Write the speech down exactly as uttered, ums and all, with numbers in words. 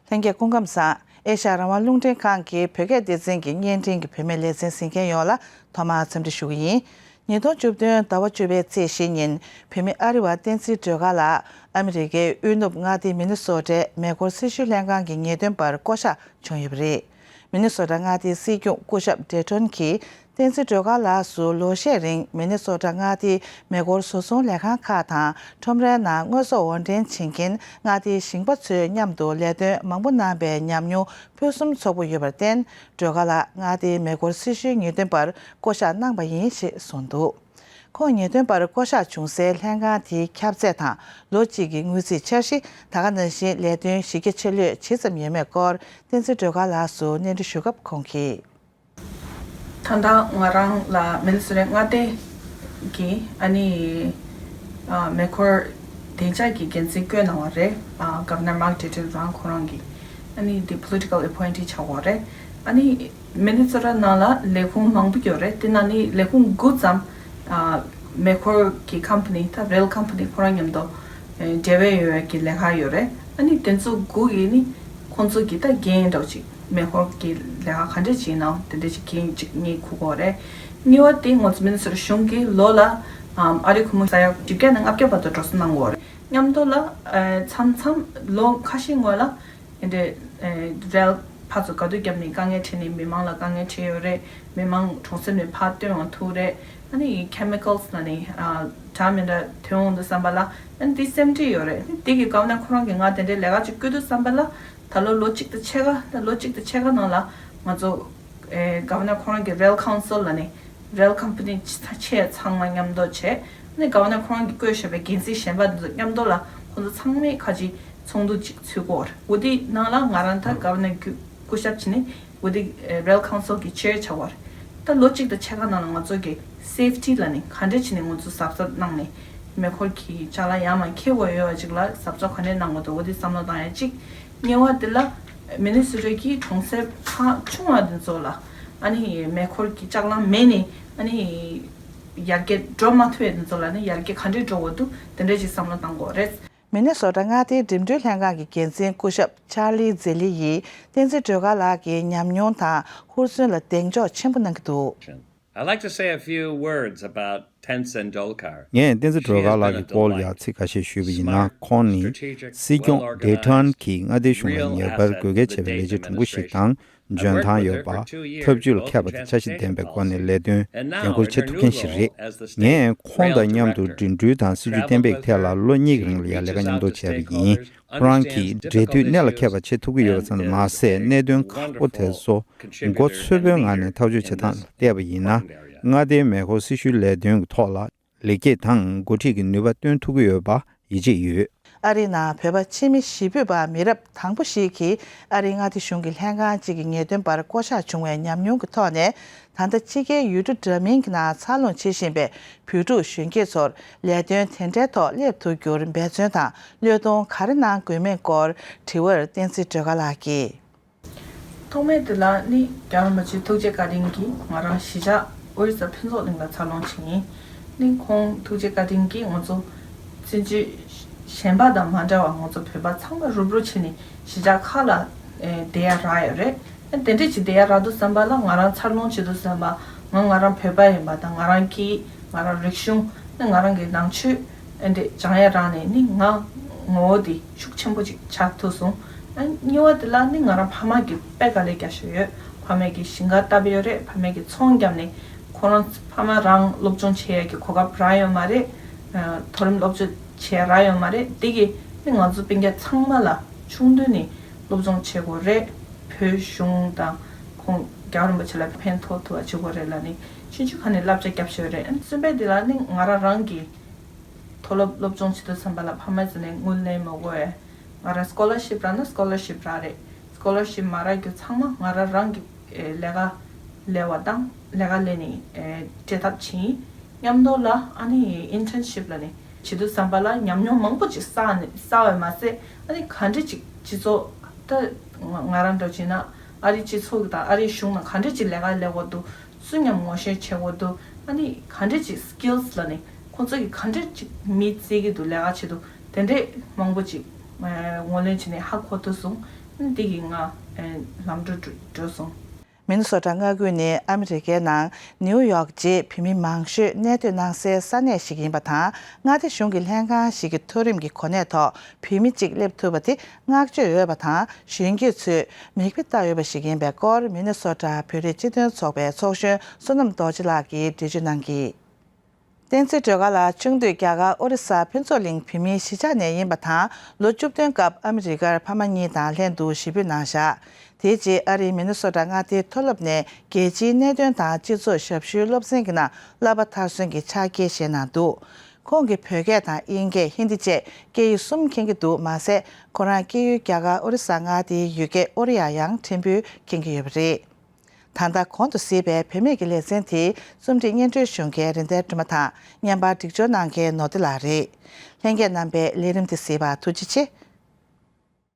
ལྷན་རྒྱས་སྐུ་ཁམས་བཟང་། ཨེ་ཤ་ཡ་རང་དབང་རླུང་འཕྲིན་ཁང་གི་བོད་སྐད་སྡེ་ཚན་གྱི་བརྙན་འཕྲིན་གྱི་བོད་མིའི་ལེ་ཚན་གཟིགས་མཁན་ཡོངས་ལ་ཐོག་མར་འཚམས་འདྲི་ཞུ་གི་ཡིན། ཉིས་སྟོང་བཅུ་བདུན་ཟླ་བ་བཅུ་པའི་ཚེས་བཞི་ཉིན་བོད་མི་ཨ་རི་བ་བསྟན་འཛིན་སྒྲོལ་དཀར་ལགས་ཨ་མི་རི་ཀའི་དབུས་ནུབ་མངའ་སྡེ་མི་ནི་སོ་ཊའི་མེ་འཁོར་སྲི་ཞུའི་ལྷན་ཁང་གི་ངེས་སྟོན་པར་བསྐོ་གཞག་བྱུང་ཡོད་པ་རེད། མི་ནི་སོ་ཊ་མངའ་སྡེའི་སྲིད་སྐྱོང་སྐུ་ཞབས་ཌེ་ཊོན་གྱིས་བསྟན་འཛིན་སྒྲོལ་དཀར་ལགས་སུ་ལོ་ཤས་རིང་མི་ནི་སོ་ཊ་མངའ་སྡེའི་མེ་འཁོར་བཟོ་ཚོང་ལས་ཁང་ཁག་དང་ཁྲོམ་རའི་ནང་དངོས་ཟོག་དབོར་འདྲེན་བྱེད་མཁན་མངའ་སྡེའི་ཞིང་པ་ཚོའི་མཉམ་དུ་ལས་དོན་མང་པོ་གནང་པའི་ཉམས་མྱོང་ཕུན་སུམ་ཚོགས་པོ་ཡོད་པར་བརྟེན། སྒྲོལ་དཀར་ལགས་མངའ་སྡེའི་མེ་འཁོར་སྲི་ཞུའི་ངེས་སྟོན་པར་བསྐོ་གཞག་གནང་པ་ཡིན་ཞེས་གསུངས་འདུག་ཁོང་ངེས་སྟོན་པར་བསྐོ་གཞག་བྱུང་སའི་ལྷན་ཁང་དེའི་ཁྱབ་ཚད་དང་ལོ་གཅིག་གི་དངུལ་རྩིས་འཆར་གཞི། ད་ག་ནང་བཞིན་ལས་དོན་གཞི་རྒྱ་ཆེ་ལོས་ཇི་ཙམ་ཡོད་མེད་སྐོར་བསྟན་འཛིན་སྒྲོལ་དཀར་ལགས་སུ་གནས་འདྲི་ཞུ་སྐབས་ཁོང་གིས། ད་ལྟ་ང་རང་ལ་མི་ནི་སོ་ཊའི་མངའ་སྡེ་གི་ཨ་ནི་ཨ་མེ་འཁོར་བདེ་འཇགས་ཀྱི་འགན་འཛིན་བསྐོས་གནང་བ་རེད། ཨ་Governor Mark Dayton རང་ཁོ་རང་གི་ཨ་ནི་དེ་political appointee ཆགས་པ་རེད། ཨ་ནི་མི་ནི་སོ་ཊ་ནང་ལ་ལས་ཁུངས་མང་པོ་ཡོད་རེད། དེ་ནང་ནི་ལས་ཁུངས་དགུ་ཙམ་ཨ་མེ་འཁོར་གྱི་company ད་rail company ཁོ་རང་མཉམ་དུ་ཨ་འབྲེལ་བའི་ཡོད་པའི་གི་ལས་ཀ་ཡོད་རེད། ཨ་ནི་དེ་ཚོ་དགུ་ཡི་ནི་ཁོང་ཚོ་གི་ད་འགན་འདྲ་བོ་ཅིག་མེ་འཁོར་གྱི་ལས་ཀ་ག་འདྲ་བྱེད་ནའང་དེ་འདྲ་ཅིག་འགན་ཅིག་ངས་འཁུར་དགོས་རེད། གཉིས་པ་དེ་ང་ཚོ་མི་ནི་སོ་ཊ་གཞུང་གིས་ལོ་ལ་ཨམ་ཨ་རིའི་ཁོར་མོ་ས་ཡ་བཞི་བརྒྱ་ནས་ལྔ་བརྒྱ་བར་དུ་འགྲོ་སོང་གནང་དགོས་རེད། མཉམ་དུ་ལ་ཨ་མཚམས་མཚམས་ལོ་ཁ་ཤས་སྔོན་ལ་དེ་འདྲའི་ཨ་རེལ་ཕར་ཚུར་ག་དུས་བརྒྱབ་ནས་དཀའ་ངལ་འཕྲད་ནས་མི་མང་ལ་དཀའ་ངལ་འཕྲད་ཡོད་རེད། མི་མང་གྲོང་གསེབ་ནས་ཕར་བཏོན་ཡང་ཐུག་རེད། ཨ་ནི་chemicals ལ་ནི་ཨ་འདྲ་མི་འདྲ་ཐོན་འོང་དུས་ཙམ་པ་ལ་ཨ་ནི་འདི་སེམས་ཁྲལ་ཡོད་རེད། ཨ་ནི་འདི་གི་Governor ཁོ་རང་གིས་ང་དེ་འདྲའི་ལས་ཀ་ཅིག་བསྐོས་དུས་ཙམ་པ་ལ་ད་ལོ་ལོ་གཅིག་དང་ཕྱེད་ཀ་ད་ལོ་གཅིག་དང་ཕྱེད་ཀ་ནང་ལ་ང་ཚོ་ཨེ་Governor ཁོ་རང་གི་rail council ལ་ནི་rail company ཆེ་ཚང་མ་མཉམ་དུ་བྱས། ཨ་ནི་Governor ཁོ་རང་གིས་བསྐོས་བཞག་པའི་འགན་འཛིན་གཞན་པ་འདི་ཚོ་མཉམ་དུ་ལ་ཁོང་ཚོ་ཚང་མས་ཁ་ཅིག་ཚོགས་འདུ་ཅིག་ཚུད་ཀྱི་ཡོད་རེད། འོ་དེའི་ནང་ལ་ང་རང་ད་Governor གི་སྐུ་ཞབས་བྱས་ནས་འོ་དེ་rail council གི་chair བྱ་བ་རེད། ད་ལོ་གཅིག་དང་ཕྱེད་ཀ་ནང་ལ་ང་ཚོ་གི་safety ལ་ནི་ག་འདྲ་བྱས་ནས་ང་ཚོ་གཟབ་གཟབ་གནང་ནས་མེ་འཁོར་གྱི་ཅ་ལག་ཡར་མར་འཁྱེར་དགོས་ཡོད་པ་ཅིག་ལ་གཟབ་གཟབ་ག་འདྲ་གནང་དགོས་འདུག་འོ་དེ་བསམ་བློ་བཏང་ཡ་གཅིག་གཉིས་པ་དེ་ལ་མི་ནི་སོ་ཊ་གི་གྲོང་གསེབ་ཁག་ཆུང་བ་དེ་ཚོ་ལ་ཨ་ནི་མེ་འཁོར་གྱི་ལྕགས་ལམ་མེད་ནས་ཨ་ནི་ཡར་རྒྱས་འགྲོ་མ་ཐུབ་པའི་དེ་ཚོ་ལ་ནི་ཡར་རྒྱས་ག་འདྲས་འགྲོ་དགོས་འདུག་དེ་འདྲས་ཅིག་བསམ་བློ་བཏང་དགོས་རེད། མི་ནི་སོ་ཊ་མངའ་སྡེའི་འགྲིམ་འགྲུལ་ལྷན་ཁང་གི་འགན་འཛིན་སྐུ་ཞབས་Charlie Zille ཡིས་བསྟན་འཛིན་སྒྲོལ་དཀར་ལགས་ཀྱི་ཉམས་མྱོང་དང་ཧུར་བརྩོན་ལ་གདེང་འཇོག་ཆེན་པོ་གནང་གི་འདུག I'd like to say a few words about Tenzin Dolkar. ངས་བསྟན་འཛིན་སྒྲོལ་དཀར་ལགས་ཀྱི་སྐོར་ལ་ཡང་ཚིག་ཁ་ཤས་ཞུས་པ་ཡིན་ན། ཁོང་ནི་སྲིད་སྐྱོང་ཌེ་ཊོན་གྱིས་མངའ་སྡེའི་གཞུང་ལ་ངེས་པར་དགོས་གལ་ཆེ་བའི་ལས་བྱེད་གྲུང་པོ་ཞིག་དང་། འཇོན་ཐང་ཡོད་པ། ཐབས་ཇུས་ལ་མཁས་པ་དང་འཆར་གཞི་ལྡན་པའི་སྒོ་ནས་ལས་དོན་འགན་འཁུར་བྱེད་ཐུབ་མཁན་ཞིག་རེད། ངས་ཁོང་དང་མཉམ་དུ་འགྲིམ་འགྲུལ་དང་སྲིད་ཇུས་གཏན་འབེབས་ཐད་ལ་ལོ་གཉིས་ཀྱི་རིང་ལ་ཡང་ལས་ཀ་མཉམ་དུ་བྱས་པ་ཡིན། ཁོ་རང་གིས་འབྲེལ་མཐུད་གནད་ལ་འཁེལ་བ་བྱེད་ཐུབ་ཀྱི་ཡོད་པ་ཙམ་དུ་མ་ཟད། གནད་དོན་ཁག་པོ་དེ་ཚོ་མགོ་ཚོས་པོའི་ངང་ནས་ཐག་གཅོད་བྱེད་སྟངས་ལ་བལྟས་པ་ཡིན་ན། མངའ་སྡེའི་མེ་འཁོར་སྲི་ཞུའི་ལས་དོན་གྱི་ཐོག་ལ་ལེགས་སྐྱེས་དང་འགོ་ཁྲིད་ཀྱི་ནུས་པ་སྟོན་ཐུབ་ཀྱི་ཡོད་པ་ཡིད་ཆེས་ཡོད། ཨ་རིའི་ནང་བོད་པ་ཕྱི་མི་གཞིས་སྤོས་པ་མི་རབས་དང་པོ་ཞིག་གིས་ཨ་རིའི་མངའ་སྡེ་གཞུང་གི་ལྷན་ཁང་ཅིག་གི་ངེས་སྟོན་པར་བསྐོ་གཞག་བྱུང་བའི་ཉམས་མྱོང་གི་ཐོག་ནས། ད་ལྟ་ཕྱི་རྒྱལ་ཡུལ་གྲུ་འདྲ་མིན་གྱི་ནང་འཚར་ལོངས་བྱེད་བཞིན་པའི་བོད་ཕྲུག་གཞོན་སྐྱེས་ཚོར་ལས་དོན་དེ་འདྲའི་ཐོག་སླེབས་ཐུབ་རྒྱུར་འབད་བརྩོན་དང་བློས་གཏོང་ག་རེ་གནང་དགོས་མིན་སྐོར་དྲི་བར་བསྟན་འཛིན་སྒྲོལ་དཀར་ལགས་ཀྱིས། ཐོག་མའི་དུས་ལ་ནི་རྒྱལ་བ་རིན་པོ་ཆེ་ཐུགས་རྗེ་བཀའ་དྲིན་གྱིས་ང་རང་གཞིས་ཆགས་ཨོ་རི་ས་ཕུན་ཚོགས་གླིང་ལ་འཚར་ལོངས་བྱས་ཡིན། ནི་ཁོང་ཐུགས་རྗེ་བཀའ་དྲིན་གྱིས་ང་ཚོ་བཙན་བྱོལ་གཞན་པ་དང་མ་འདྲ་བར་ང་ཚོ་བོད་པ་ཚང་མ་རུབ་རུབ་བྱས་ནས་གཞིས་ཆགས་ཁག་ལ་ཨེ་བསྡད་ཡ་རག་ཡོད་རེད། ཨ་དེ་འདྲས་ཅིག་བསྡད་ཡ་རག་དུས་ཙམ་པ་ལ་ང་རང་འཚར་ལོངས་བྱེད་དུས་ཙམ་པ་ང་ང་རང་བོད་པ་ཡིན་པ་དང་ང་རང་སྐད་ང་རང་རིག་གཞུང་ནི་ང་རང་གི་ནང་ཆོས་ཨེ་འདྲས་སྦྱང་ཡ་རག་ནས་ནི་ང་ངོ་བོ་དེ་ཤུགས་ཆེན་པོ་ཅིག་ཆགས་ཐུབ་སོང་། ཨ་གཉིས་པ་དེ་ལ་ནི་ང་རང་ཕ་མ་གི་དཔེ་དཀའ་ལས་རྒྱག་བཞིན་ཡོད། ཕ་མ་གི་ཞིང་ཁ་བཏབ་ཡོད་རེད། ཕ་མ་གི་ཚོང་བརྒྱབ་ནས་ཁོ་རང་ཕ་མ་རང་སློབ་སྦྱོང་བྱེད་ཡ་གི་གོ་སྐབས་རག་ཡོད་མ་རེད། ཨ་མཐོ་རིམ་སློབ་སྦྱོང་བྱེད་ཡ་རག་ཡོད་མ་རེད། དེ་གི་ནི་ང་ཚོ་སྤུན་ཀྱག་ཚང་མ་ལ་ཆུང་དུས་ནས་སློབ་སྦྱོང་བྱེད་དགོས་རེད། བོད་གཞུང་དང་ཁོང་རྒྱལ་བ་རིན་པོ་ཆེ་ལ་ཕན་ཐོགས་ཐུབ་པ་བྱེད་དགོས་རེད་ལབ་ནས་ཆུང་ཆུང་ཁ་ནས་བསླབ་བྱ་བརྒྱབ་བཞག་ཡོད་རེད། ཨ་གསུམ་པའི་དེ་ལ་ནི་ང་རང་རང་གི་མཐོ་སློབ་སློབ་སྦྱོང་བྱེད་དུས་ཙམ་པ་ལ་ཕ་མའི་ཚོ་ནས་དངུལ་ལེན་མི་དགོས། ང་རང་སྐོ་ལར་ཤིབ་རག་ན་སྐོ་ལར་ཤིབ་རག་རེད། སྐོ་ལར་ཤིབ་མ་རག་རྒྱུ་ཚང་མ་ང་རང་རང་གི་ཨེ་ལས་ཀ་ལས་པ་དང་ལས་ཀ་ལས་ནས་ཨེ་སྤྲད་ཐབས་བྱིན། མཉམ་དུ་ལ་ཨ་ནི་ཨིན་ཊརན་ཤིབ་ལ་ནི་བྱེད་དུས་ཙམ་པ་ལ་ཉམས་མྱོང་མང་པོ་ཅིག་བསགས་ནས་བསགས་པས་མ་ཟད། ཨ་ནི་ག་འདྲ་ཅིག་སྤྱི་ཚོགས་ད་ང་ང་རང་འདྲ་བྱས་ན་ཨ་རིའི་སྤྱི་ཚོགས་དང་ཨ་རིའི་གཞུང་ནང་ག་འདྲ་ཅིག་ལས་ཀ་ལས་དགོས་འདུག་སུ་མཉམ་ངོ་ཤེས་བྱེད་དགོས་འདུག་ཨ་ནི་ག་འདྲ་ཅིག་སི་ཀིལ་སི་ལ་ནི་ཁོང་ཚོ་གིས་ག་འདྲ་ཅིག་མི་བརྩི་གི་འདུག་ལས་ཀ་བྱེད་དུས་དེ་འདྲས་མང་པོ་ཅིག་ཨེ་ངོས་ལེན་བྱས་ནས་ཧ་གོ་ཐུབ་སོང་། འདི་གི་ང་ཨེ་ལམ་འགྲོ་འགྲོ་སོང་། མི་ནི་སོ་ཊ་མངའ་ཁུལ་ནི་ཨ་མི་རི་ཀའི་ནང་ནིའུ་ཡོག་རྗེས་བོད་མི་མང་ཤོས་གནས་སྡོད་གནང་སའི་ས་གནས་ཤིག་ཡིན་པ་དང་། མངའ་སྡེ་གཞུང་གི་ལྷན་ཁང་ཞིག་གི་མཐོ་རིམ་གྱི་གོ་གནས་ཐོག་བོད་མི་གཅིག་སླེབས་ཐུབ་པ་དེ་བསྔགས་བརྗོད་འོས་པ་དང་། གཞོན་སྐྱེས་ཚོས་མིག་དཔེ་ལྟ་འོས་པ་ཞིག་ཡིན་པའི་སྐོར། མི་ནི་སོ་ཊ་བོད་རིགས་སྤྱི་མཐུན་ཚོགས་པའི་ཚོགས་གཞོན་བསོད་ནམས་རྡོ་རྗེ་ལགས་ཀྱིས་འགྲེལ་བརྗོད་གནང་གིས། བསྟན་འཛིན་སྒྲོལ་དཀར་ལགས་ཆུང་དུས་རྒྱ་གར་ཨོ་རི་ས་ཕུན་ཚོགས་གླིང་བོད་མིའི་གཞིས་ཆགས་ནས་ཡིན་པ་དང་། ལོ་བཅུ་བདུན་སྐབས་ཨ་མི་རི་ཀར་ཕ་མ་གཉིས་དང་ལྷན་དུ་གཞིས་སྤོས་གནང་བཞག་དེའི་རྗེས་ཨ་རིའི་མི་ནི་སོ་ཊ་མངའ་སྡེའི་མཐོ་སློབ་ནས་རྒྱལ་སྤྱིའི་གནད་དོན་དང་སྤྱི་ཚོགས་ཞབས་ཞུའི་སློབ་ཚན་གྱི་ནང་བསླབ་པ་མཐར་སོན་གྱི་ཕྱག་འཁྱེར་བཞེས་གནང་འདུག་ཁོང་གིས་བོད་སྐད་དང་དབྱིན་སྐད། ཧིན་དི་བཅས་སྐད་ཡིག་གསུམ་མཁྱེན་གྱི་འདུག་མ་ཟད། ཁོ་རང་སྐྱེས་ཡུལ་རྒྱ་གར་ཨོ་རི་ས་མངའ་སྡེའི་ཡུལ་སྐད་ཨོ་རི་ཡ་ཡང་ཕྲན་བུ་མཁྱེན་གྱི་ཡོད་པ་རེད། ད་ལྟ་གོང་དུ་གཟིགས་པའི་བུད་མེད་ཀྱི་ལེ་ཚན་དེ་རྩོམ་སྒྲིག་སྙན་སྒྲོན་ཞུ་མཁན་རིན་ལྡན་སྒྲོལ་མ་དང་། བརྙན་པར་སྒྲིག་སྦྱོར་གནང་མཁན་ནོར་བདེ་ལགས་རེད། ལྷན་རྒྱས་རྣམ་པས་ལས་རིམ་དེ་གཟིགས་པར་ཐུགས་རྗེ་ཆེ།